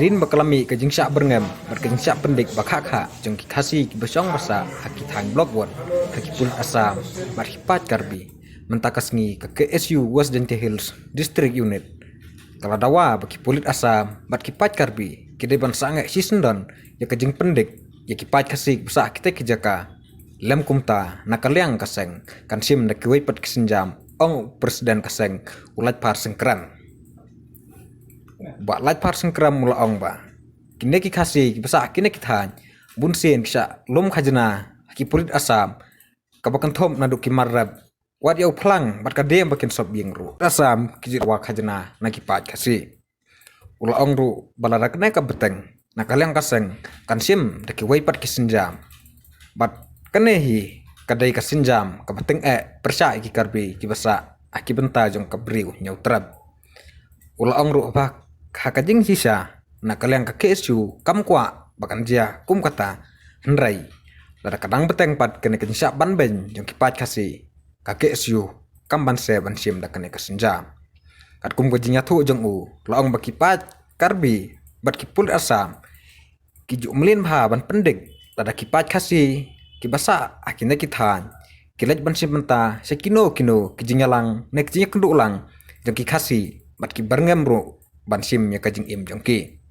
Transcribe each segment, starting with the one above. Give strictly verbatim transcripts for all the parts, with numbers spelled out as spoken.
Hadien ba ka la mih ka jingshah byrngem bad ka jingshah pyndik ba khah khah jong ki Khasi kiba shong ba sah ha ki thaiñ Block One ha ki pulit Assam bad ki paid Karbi, mynta ka sngi ka K S U West Jaintia Hills District Unit ka la dawa ba ki pulit Assam bad ki paid Karbi ki dei ban sangeh shisyndon ïa ka jingpyndik ïa ki paid Khasi kiba sah ha kitei ki jaka. Lem kumta, na ka liang ka seng kan shim da kiwei pat ki sienjam, ong u President ka seng, u Laitphar Syngkrem. Bah Laitphar Syngkrem u la ong ba kine ki Khasi kiba sah ha kine ki thaiñ bunsien ki shah lum khajna ha ki pulit Assam, kaba kynthup naduh ki mar rep, wat ïa u phlang bad ka dieng ba kin sop ïing ruh. Assam ki ju dawa khajna na ki paid Khasi. U la ong ruh ba lada kane ka bteng, na ka liang ka seng kan shim da kiwei pat ki sienjam. Bad kane hi ka dei ka sienjam kaba tyngeh pyrshah ïa ki Karbi kiba sah ha ki bynta jong ka Bri u Hynñiewtrep. U la ong ruh ba ha ka jingshisha, na ka liang ka K S U kam kwah ba kan jia kum kata, hynrei lada ka dang bteng pat kane ka jingshah ban beiñ jong ki paid Khasi, ka K S U kam banse ban shim da kane ka sienjam. Katkum ka jingïathuh jong u, la ong ba ki paid Karbi bad ki pulit Assam ki ju mlien bha ban pyndik lada ki paid Khasi kiba sah ha kine ki thaiñ ki leit ban shim bynta sha kino kino ki jingïalang ne ki jingïakynduh lang jong ki Khasi bad ki byrngem ruh ban shim ïa ka jingim jong ki.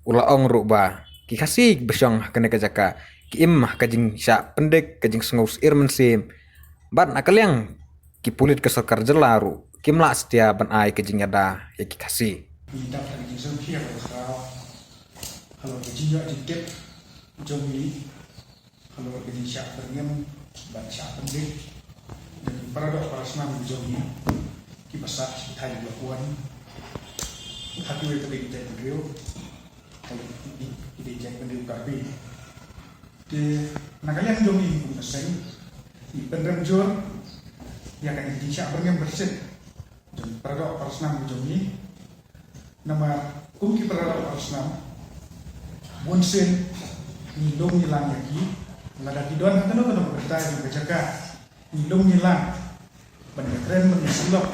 U la ong ruh ba ki Khasi ba shong ha kane ka jaka ki im ha ka jingshah pyndik, ka jingsngew syier mynsiem, bad na ka liang ki pulit ka sorkar jylla ruh kim lah satia ban ai ka jingïada ïa ki Khasi. Ngi dap ha ka jingsngewsih ka khraw halor ka jingïoh jingtip jong ngi halor ka jingshah byrngem bad shah pyndik da ki paradoh parasnam jong ngi kiba sah sha ki thaiñ Block One ha kiwei pat ki jaitbynriew, ha ki, ki, ki jaitbynriew Karbi. Te na ka liang jong ngi kum ka seng, ngi pynrem jur ïa kane ka jingshah byrngem byrsit jong ki paradoh parasnam jong ngi. Namar kum ki paradoh parasnam, bunsien ngi lum ngi lang ïa ki, lada ki don ha kano kano ka bynta jong ka jaka, ngi lum ngi lang ban ïakren, ban ïasyllok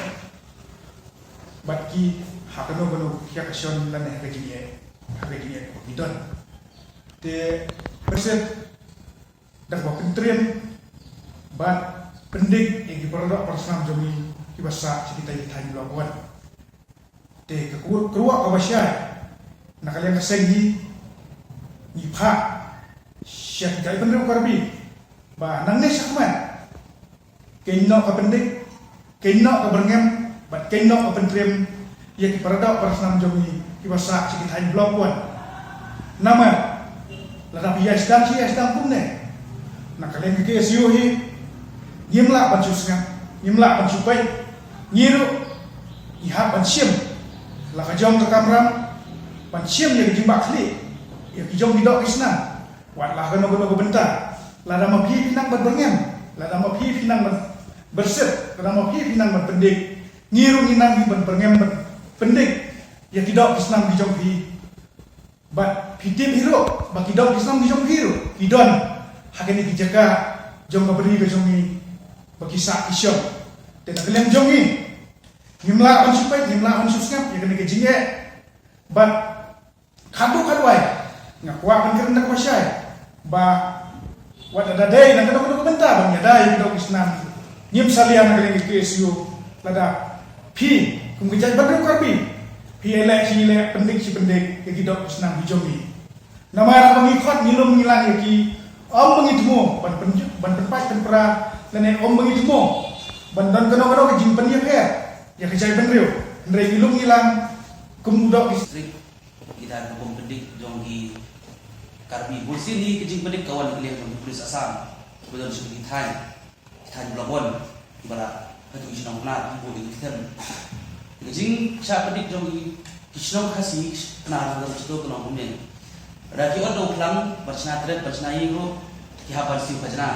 bad ki ha kano kano ka ïakashon lane ha ka jingeh, ha ka jingeh kaba ki don. Te byrsit da kaba pyntriem bad pyndik ïa ki paradoh parasnam jong ngi kiba sah sha kita ki thaiñ Block One. Te ka kur-, kyrwoh kaba shai na ka liang ka seng hi, ngi phah sha ki jaitbynriew Karbi ba nangne shakhmat, kein noh ka pyndik, kein noh ka byrngem bad kein noh ka pyntriem ïa ki paradoh parasnam jong ngi kiba sah sha ki thaiñ Block One. Namar lada phi ïai sdang, phi ïai sdang kumne, na ka liang ka K S U hi, ngim lah ban shu sngap, ngim lah ban shu peit. Ngi ruh ngi hap ban shim la ka jong ka kamram ban shim ïa ka jingbakla ïa ki jong ki doh ki snam. Wat la kano kano ka bynta, lada ma phi phi nang ban byrngem, lada ma phi phi nang ban byrsit, lada ma phi phi nang ban pyndik, ngi ruh ngi nang hi ban byrngem ban pyndik ïa ki doh ki snam ki jong phi. Bad phi tip hi ruh ba ki doh ki snam ki jong phi ruh ki don ha kine ki jaka jong ka bri ka jong ngi ba ki sah ki shong. Te na ka liang jong ngi, ngim lah ban shu peit, ngim lah ban shu sngap ïa kane ka jingeh. Bad khatduh khatwai nga kwah ban kren da kaba shai ba wat lada dei na kano kano ka bynta ban ïada ïa ki doh ki snam, ngim salia na ka liang ka K S U. Lada phi kum ka jaitbynriew Karbi phi ïaleh shi ïaleh, pyndik shi pyndik ïa ki doh ki snam ki jong ngi. Namar haba ngi khot ngi lum ngi lang ïa ki, ym ba ngi thmu ban pyn-, ban pynpait pynpra lane ym ba ngi thmu ban don kano kano ka jingpynïapher ïa ka jaitbynriew. Hynrei ngi lum ngi lang kum u doh ki district. Kita ka bym pyndik jong ki Karbi. Bunsien hi ka jingpyndik ka wan na ka liang jong ki police Assam kiba don sha ki thaiñ, ki thaiñ Block One, kiba la ha ki shnong Pnar, ki bun ki them. Ka jingshah pyndik jong ki shnong Khasi Pnar, ka dang sdang ka nong kumne. Lada ki ot da u phlang ban shna trep, ban shna ïing ruh, ki hap ban siew khajna.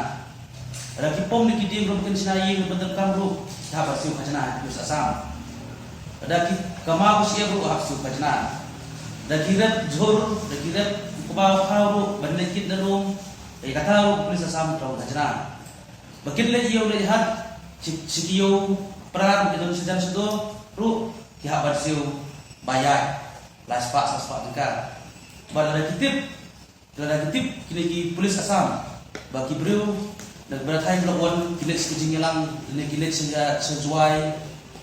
Lada ki pom da ki dieng ruh ba kin shna ïing ban donkam ruh, ki hap ban siew khajna ki police Assam. Lada ki kamai ka shyiap ruh hap siew khajna. Lada ki rep jhur, lada ki rep u kba u khaw ruh ban leit kit na lum, ïa kata ruh ka police Assam ki trei khajna. Ba kin leit ïew leit hat sha, sha ki ïew pra ba ki don shajan shadur ruh, ki hap ban siew ba ïaid. lai spah, saw spah tyngka. Bad lada ki tip, lada ki tip kine ki police Assam ba ki briew na ka thaiñ Mawlai ki leit sha ka jingïalang, ne ki leit sha, sha Jowai,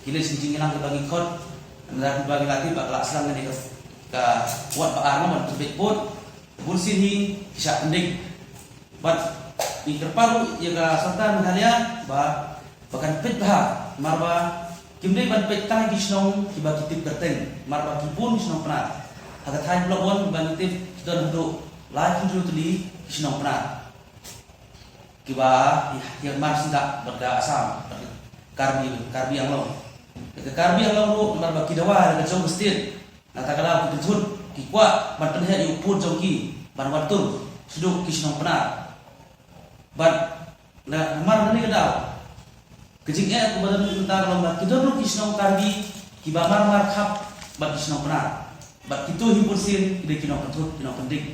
ki leit sha ka jingïalang kaba ngi khot, lada kiba ngi la tip ba ka la sdang kane ka, ka wad ba ar ban pynbeit pud, bunsien hi ki shah pynding. Bad ngi kyrpad ruh ïa ka sorkar Meghalaya ba, ba kan peit bha, namar ba kim dei ban peit tang ki shnong kiba ki tip kyrteng, namar ba ki bun ki shnong Pnar ha ka thaiñ Mawlai ba ngi tip ki don haduh laiphew tylli ki shnong Pnar kiba ïa, ïa mar syndah bad ka Assam, bad ka Karbi, Karbi Anglong. Ka Karbi Anglong ruh namar ba ki dawa da ka jong ka state, nangta ka daw ki pynthut, ki kwah ban pynheh ïa u pud jong ki ban wan tur shaduh ki shnong Pnar. Bad na, namar kane ka daw, ka jingeh kaba don mynta ka long ba ki don ruh ki shnong Karbi kiba mar mar khap bad ki shnong Pnar. Bad kito hi bunsien ki dei ki nongpynthut, ki nongpynding.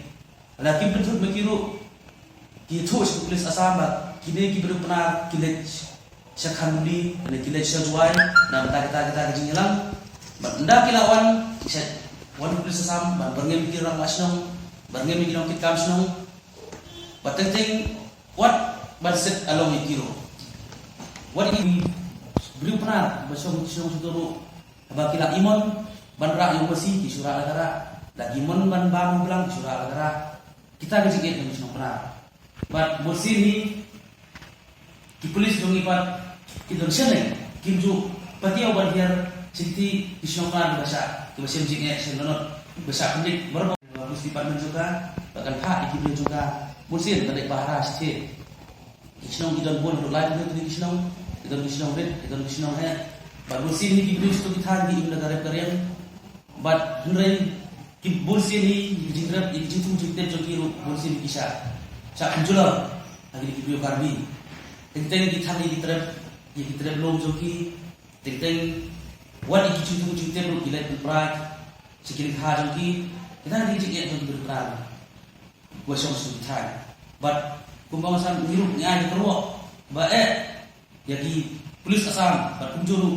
Lada kim pynthut ma ki ruh, ki ïathuh sha ka police Assam ba kine ki briew Pnar ki leit sha Khanduli, ne ki leit sha Jowai na bynta kita, kita ki jingïalang. Bad ynda ki la wan, ki sa wan ka police Assam ban byrngem ïa ki rangbah shnong, byrngem ïa ki nongkitkam shnong. Bad teng teng wat ban set along ïa ki ruh. Wat ïa ki briew Pnar ba shong, shong shuh ruh, haba ki la imon ban rah ïa u masi ki shu rah la ka rah, da ki mon ban bam u blang ki shu rah la ka rah. Kita ki jingeh jong ki shnong Pnar. Bad bunsien hi ki police jong ngi pat ki don shaneng, kim ju patiaw ban hiar sha ki, ki shnong Pnar kiba shah, kiba shem jingeh shem lanot, kiba shah pyndik baroh. Ba police department jong ka ba kan phah ïa ki briew jong ka bunsien ban leit pahara shatei. Ki shnong ki don bun, haduh laiphew tylli ki shnong, ki don ki shnong rit, ki don ki shnong heh. Bad bunsien hi ki briew sha kito ki thaiñ ki im da ka rep ka riang. Bad hynrei ki bunsien hi ki jingrep, ki jingthung jingtep jong ki ruh bunsien hi ki shah, shah pynjulor ha kine ki briew Karbi. Teng teng ki thang ïa ki trep, ïa ki trep lum jong ki. Teng teng wat ïa ki jingthung jingtep ruh ki leit pynpra sha ki lyngkha jong ki. Kita ki jingeh jong ki briew Pnar. Wa shong sha ki thaiñ. Bad kumba nga sam ngi ruh ngi ai ka kyrwoh ba eh ïa ki police Assam bad kumjuh ruh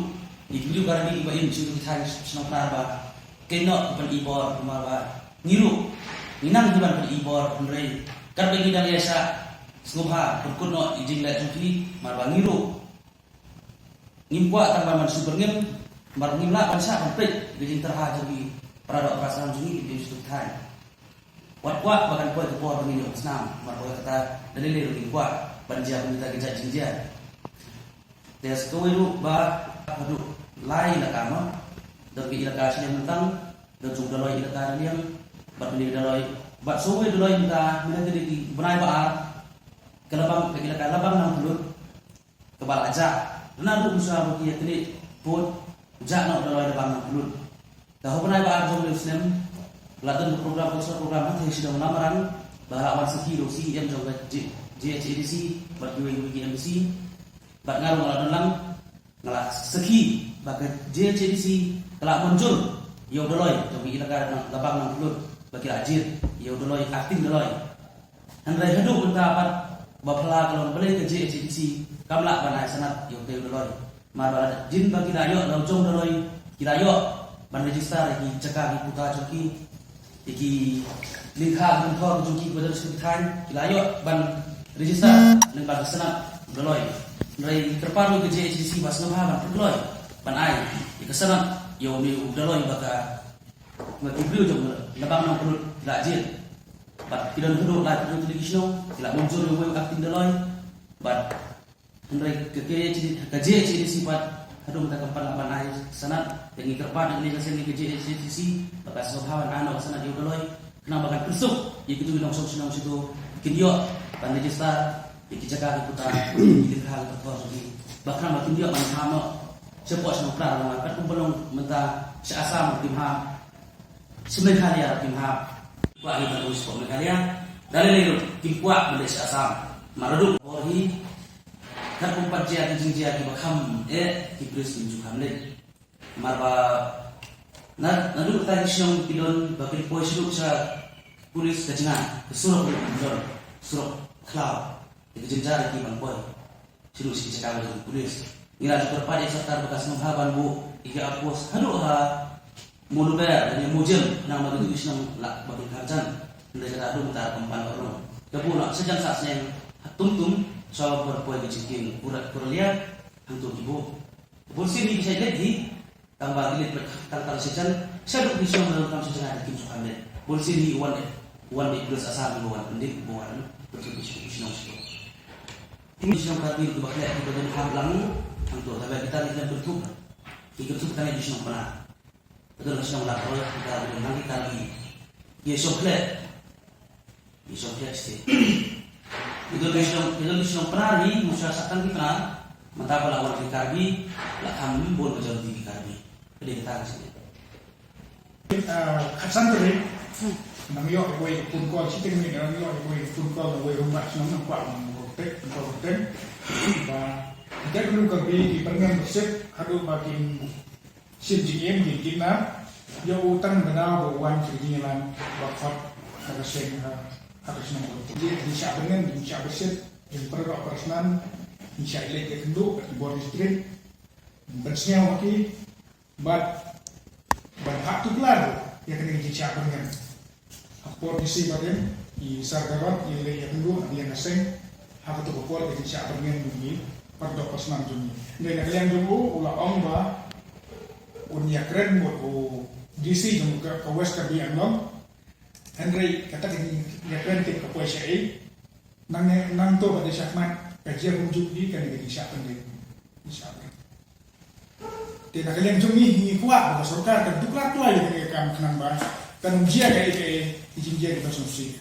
ïa ki briew Karbi ba im sha ki thaiñ shnong Pnar ba kynnoh noh ka pyn-i bor, namar ba ngi ruh ngi nang hi ban pyn-i bor, hynrei katba ngi dang ïaishah sngewbha pynkut noh ïa jingleh jong ki, namar ba ngi ruh ngim kwah tang ban, ban shu byrngem, namar ngim lah ban shah ban peit ka jingtyrha jong ki para doh para snam jong ngi kiba im sha ki thaiñ. Wat kwah ba kan poi ka por ba ngin ïoh snam, namar ba kata da lei lei ruh ngim kwah ban jia kumta ka jait jingjia. Te sa kawei ruh ba haduh lai elaka, ma don ka elaka Shiliang Myntang, don jong u Dolloi elaka Shiliang, bad kane ka Dolloi, bad sa uwei u Dolloi mynta, mynta ka dei u bnai ba ar, ka Labang, ka elaka Labang Nangphyllut, kaba la jah. Naduh mynshwa ba ki ïa kane pud, jah noh u Dolloi Labang Nangphyllut. Te ha u bnai ba ar jong une u snem la don ka program, cultural program ha Thaiñ Shillong Lamarang, ba la wan sakhi da u C E M jong ka J-, J H A D C bad kiwei kiwei ki M D C. Bad nga ruh nga la don lang, nga la sakhi ba ka J H A D C ka la mynjur ïa u Dolloi jong ka elaka Labang Nangphyllut ba ki la jied ïa u Dolloi, Acting Dolloi. Hynrei haduh mynta pat ba phylla ka long, balei ka J H A D C kam lah ban ai sanad ïa utei u Dolloi. Namar ba la jin ba ki la ïoh la u jong u Dolloi, ki la ïoh ban register ïa ki jaka ki puta jong ki, ïa ki lyngkha ki kynthor jong ki kiba don sha ki thaiñ, ki la ïoh ban register lyngba ka sanad u Dolloi. Hynrei kyrpad ïa ka J H A D C ba sngewbha ban pynkloi ban ai ïa ka sanad ïa une u Dolloi ba ka, ba ki briew jong Labang Nangphyllut ki la jied. Bad ki don haduh laiphew tylli ki shnong, ki la mynjur ïa uwei u Acting Dolloi. Bad hynrei ka, ka J H A D C, ka J H A D C pat haduh mynta kam pat lah ban ai sanad. Te ngi kyrpad ïa kane ka seng ïa ka J H A D C ba ka sngewbha ban ai noh ka sanad ïa u Dolloi, khnang ba kan pynsuk ïa kito ki nongshong shnong shito kin ïoh ban register ïa ki jaka ki puta, ïa ki lyngkha ki kynthor jong ki, ba khnang ba kin ïoh ban hap noh shapoh shnong Pnar. Namar katkum ba long mynta sha Assam kim hap, sha Meghalaya kim hap. Kwah hi ban rung shapoh Meghalaya, da lei lei ruh kim kwah ban leit sha Assam. Namar haduh bor hi, katkum pat jia ki jingjia kiba kham eh, ki briew kim ju kham leit. Namar ba na, naduh kata ki shnong ki don ba kin poi shaduh sha police ka jngai, ka surok ruh kam don, surok khlaw. Te ka jynjar ïa ki ban poi shaduh sha ki jaka ba don ki police. Ngi la ju kyrpad ïa ka sorkar ba ka sngewbha ban buh ïa ki outpost haduh ha Muluber, ne mujim, nang bagi tu isnong lak bagi karjan. Ndai kata dum tar kempan orang. Kebu nak sejan sa seng tum tum, soal berpoi di cikin kurat kuralia, hang tu kibu. Bun sini bisa jadi, tambah gilit tang tang sejan, seduk di sini dalam kam sejan ada kim sukan deh. Bun sini wan deh, wan di plus asal wan pendik buan, betul di sini isnong situ. Ini isnong kami tu bakal kita dan ham lamu, hang tu, tapi kita ni kan bentuk. Ikut tu kita ni isnong pernah. Ka don ka shnong Lakroi, ka don nang ki Karbi. Ye shong khleh. Ye shong khleh state. Ka don ka shnong, ka don ka shnong Pnar hi, musa sa tang ki Pnar. Mynta ba la wan ki Karbi, la kham bun ka jon ki Karbi. Ka dei kata ka shnong. Ah, khatsan tarik, nang ïoh wei phone call, shi teng ni nang ïoh wei phone call, wei rumah shnong nang kwah nang tek, nang kwah tek. Ba, tek lu Karbi ki perngan bersih, haduh ba kin Shin jingim ki kidnap, ïa u tang da daw ba wan ki jingïalang ba khot ha ka seng ha, ha ka shnong. Jingshah bynriew, jingshah bynriew, jingpyrshah pyrshah, jingshah ïaleh ïakynduh, kat ki bor district, ban sngewbha ki, bad, ban hap tuklar, ïa kane ka jingshah bynriew. Ha por ki sngi ba dang, i Sir Garod, i leh ïakynduh, na ka liang ka seng, ha kato ka por ka jingshah bynriew jong ngi, pyrshah pyrshah jong ngi. Hynrei na ka liang jong u, u la ong ba, un ïakren mut u D C jong ka, ka West Karbi Anglong. Hynrei kata ka jingïakren tip ka poi shaei. Nang ne, nangto ba dei shakhmat, ka jia kumjuh di, kane ka jingshah bynriew. Jingshah bynriew. Te na ka liang jong ngi, ngi kwah ba ka sorkar kan tuklar kloi ïa kane ka kam khnang ba kan ym jia kaei kaei, ki jingjia kiba sngewsih.